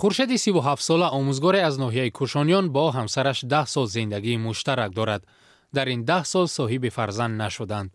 Хуршеди 37-сола, омӯзгоре аз ноҳияи Кӯшониён, бо ҳамсараш 10 сол зиндагии муштарак дорад. Дар ин 10 сол соҳиби фарзанд нашуданд.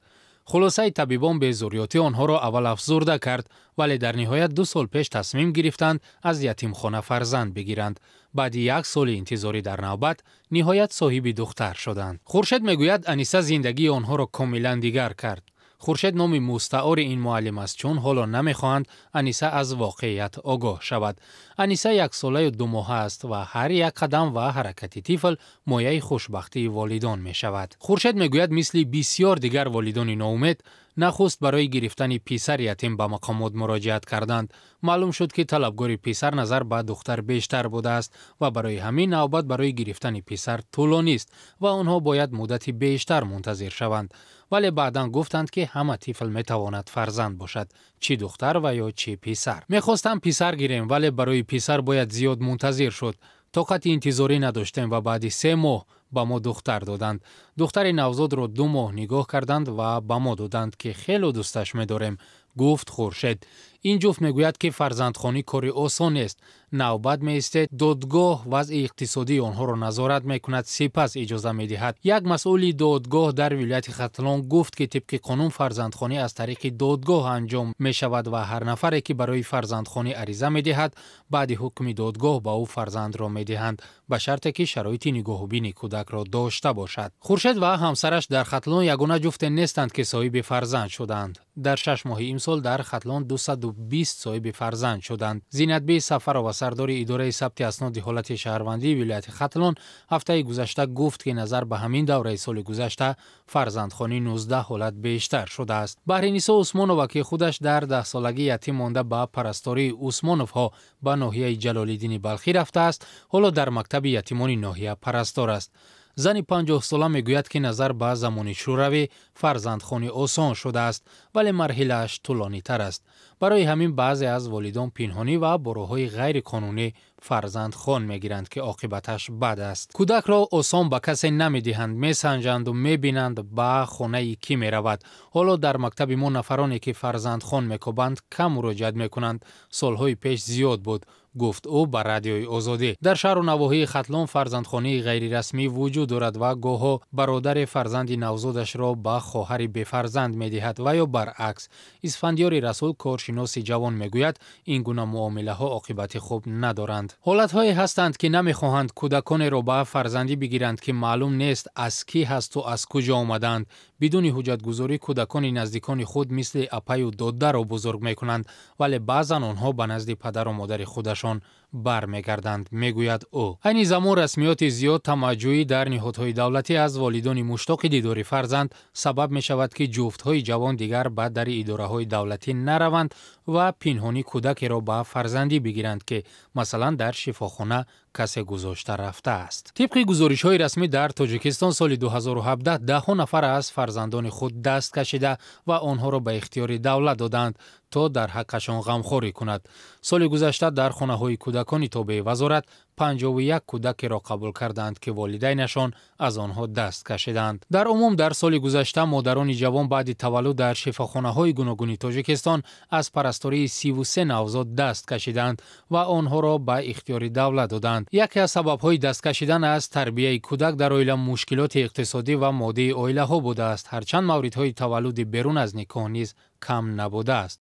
Хулосаи табибон безурётӣ онҳоро аввал афзурда кард, вале дар ниҳоят 2 сол пеш тасмим гирифтанд аз ятимхона фарзанд бигиранд. Баъди як соли интизорӣ дар навбат ниҳоят соҳиби духтар шуданд. Хуршед мегӯяд, Аниса зиндагии онҳоро комилан дигар кард. Хуршед номи мустаъори ин муаллим аст, чун ҳоло намехоҳанд Аниса аз воқеият огоҳ шавад. Аниса яксолаю 2 моҳа аст ва ҳар як қадам ва ҳаракати тифл мояи хушбахтии волидон мешавад. Хуршед мегӯяд, мисли бисьёр дигар волидони ноумед, нахуст барои гирифтани писар ятим ба мақомот муроҷиат карданд. Маълум шуд, ки талабгори писар назар ба духтар бештар будааст ва барои ҳамин навбат барои гирифтани писар тӯлонист ва онҳо бояд муддати бештар мунтазир шаванд. Вале баъдан гуфтанд, ки ҳама тифл метавонад фарзанд бошад, чӣ духтар ва ё чӣ писар. Мехостам писар гирем, вале барои писар бояд зиёд мунтазир шуд. Тоқати интизорӣ надоштем ва баъди 3 моҳ ба мо духтар доданд. Духтари навзодро 2 моҳ нигоҳ карданд ва ба мо доданд, ки хело дӯсташ медорем, гуфт Хуршед. Ин ҷуфт мегӯяд, ки фарзандхонӣ кори осон нест. Навбат меистед, додгоҳ вазъи иқтисодии онҳоро назорат мекунад, сипас иҷоза медиҳад. Як масъули додгоҳ дар вилояти Хатлон гуфт, ки тибқи қонун фарзандхонӣ аз тариқи додгоҳ анҷом мешавад ва ҳар нафаре, ки барои фарзандхонӣ ариза медиҳад, баъди ҳукми додгоҳ ба ӯ фарзандро медиҳанд, ба шарте ки шароити нигоҳубини кӯдакро дошта бошад. Хуршед ва ҳамсараш дар Хатлон ягона ҷуфте нестанд, ки соҳиби фарзанд шуданд. Дар 6 моҳи имсол дар Хатлон 220 соҳиби фарзанд шуданд. Зинатбӣ Сафарова, сардори идораи сабти асноди ҳолати шаҳрвандии вилояти Хатлон, ҳафтаи гузашта гуфт, ки назар ба ҳамин давраи соли гузашта фарзандхонӣ 19 ҳолат бештар шудааст. Баҳринисо Усмонова, ки худаш дар 10-солагӣ ятим монда, ба парастории Усмоновҳо ба ноҳияи Ҷалолиддини Балхӣ рафтааст, ҳоло дар мактаби ятимони ноҳия парастор аст. Зани 50-сола мегӯяд, ки назар ба замони Шӯравӣ фарзандхонӣ осон шудааст, вале марҳилааш тӯлонитар аст. Барои ҳамин баъзе аз волидон пинҳонӣ ва бо роҳҳои ғайриқонунӣ фарзандхон мегиранд, ки оқибаташ бад аст. Кӯдакро осон ба касе намедиҳанд, месанҷанду мебинанд, ба хонаи кӣ меравад. Ҳоло дар мактаби мо нафароне, ки фарзандхон мекобанд, кам муроҷиат мекунанд. Солҳои пеш зиёд буд, гуфт ӯ ба Радиои Озодӣ. Дар шаҳру навоҳии Хатлон фарзандхонии ғайрирасмӣ вуҷуд дорад ва гоҳо бародаре фарзанди навзодашро ба хоҳари бефарзанд медиҳад ва ё баръакс. Исфандиёри Расул, коршиноси ҷавон, мегӯяд, ин гуна муомилаҳо оқибати хуб надоранд. Ҳолатҳое ҳастанд, ки намехоҳанд кӯдаконеро ба фарзандӣ бигиранд, ки маълум нест, аз кӣ ҳасту аз куҷо омадаанд. Бидуни ҳуҷҷатгузорӣ кӯдакони наздикони худ, мисли апаю додаро бузург мекунанд, вале баъзан онҳо ба назди падару модари худашон бармегарданд, мегӯяд ӯ. Айни замон расмиёти зиёд, тамаъҷӯӣ дар ниҳодҳои давлатӣ аз волидони муштоқи дидори фарзанд сабаб мешавад, ки ҷуфтҳои ҷавон дигар ба дари идораҳои давлатӣ нараванд ва пинҳонӣ кӯдакеро ба фарзандӣ бигиранд, ки масалан дар шифохона касе гузошта рафтааст. Тибқи гузоришҳои расмӣ, дар Тоҷикистон соли 2017 даҳҳо нафар аз фарзандони худ даст кашида ва онҳоро ба ихтиёри давлат доданд, то дар ҳаққашон ғамхорӣ кунад. Соли гузашта дар хонаҳои кӯдакони тобеи вазорат 51 кӯдакеро қабул карданд, ки волидайнашон аз онҳо даст кашиданд. Дар умум дар соли гузашта модарони ҷавон баъди таваллуд дар шифохонаҳои гуногуни Тоҷикистон аз парастории 33 навзод даст кашиданд ва онҳоро ба ихтиёри давлат доданд. Яке аз сабабҳои даст кашидан аз тарбияи кӯдак дар оила мушкилоти иқтисодӣ ва моддии оилаҳо будааст, ҳарчанд мавридҳои таваллуди берун аз никоҳ низ кам набудааст.